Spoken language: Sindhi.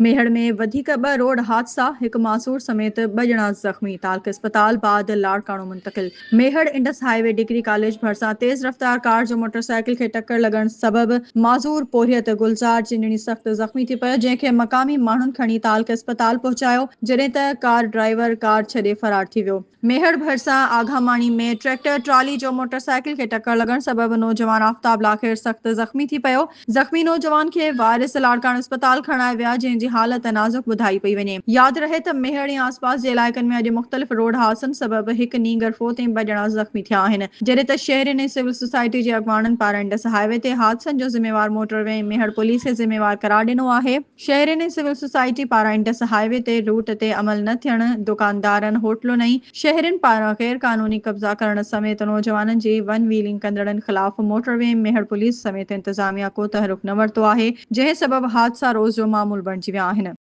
ميهڙ ۾ وڌيڪ ٻه روڊ حادثا، هڪ معذور سميت ٻه ڄڻا زخمي، تعلقه اسپتال بعد لاڙڪاڻو منتقل. Mehar Indus highway degree college ڀرسان تيز رفتار ڪار جو موٽرسائيڪل کي ٽڪر لڳڻ سبب معذور پورهيت گلزار چنجڻي سخت زخمي ٿي پيو، جنهن کي مقامي ماڻهن کڻي تعلقه اسپتال پهچايو، جڏهن ته ڪار ڊرائيور ڪار ڇڏي فرار ٿي ويو. ميهڙ ڀرسان آگاماڻي ۾ ٽريڪٽر ٽرالي جو موٽرسائيڪل کي ٽڪر لڳڻ سبب نوجوان آفتاب لاکير سخت زخمي ٿي پيو، زخمي نوجوان کي وارث لاڙڪاڻو اسپتال کڻائي ويا جنهن جي حالت نازڪ ٻڌائي پئي وڃي. ياد رهي ته ميهڙ ۽ آسپاس جي علائقن ۾ اڄ مختلف روڊ حادثن سبب هڪ نينگر فوت ۽ ٻه ڄڻا زخمي ٿيا آهن جڏهن ته شهرين ۽ سول سوسائٽي جي اڳواڻن پاران انڊس هاء وي تي حادثن جو ذميوار موٽر وي ۽ ميهڙ پوليس کي ذميوار قرار ڏنو آهي. شهرين ۽ سول سوسائٽي پاران انڊس هاء وي تي روٽ تي عمل نه ٿيڻ، دڪاندارن، هوٽلن ۽ شهرين پاران غير قانوني قبضا ڪرڻ سميت نوجوانن جي ون ويلنگ ڪندڙن خلاف موٽر وي ميهڙ پوليس سميت انتظاميا ڪو تحرڪ نه ورتو آهي، جنهن سبب حادثا روز جو معمول بڻجي ويا آهن.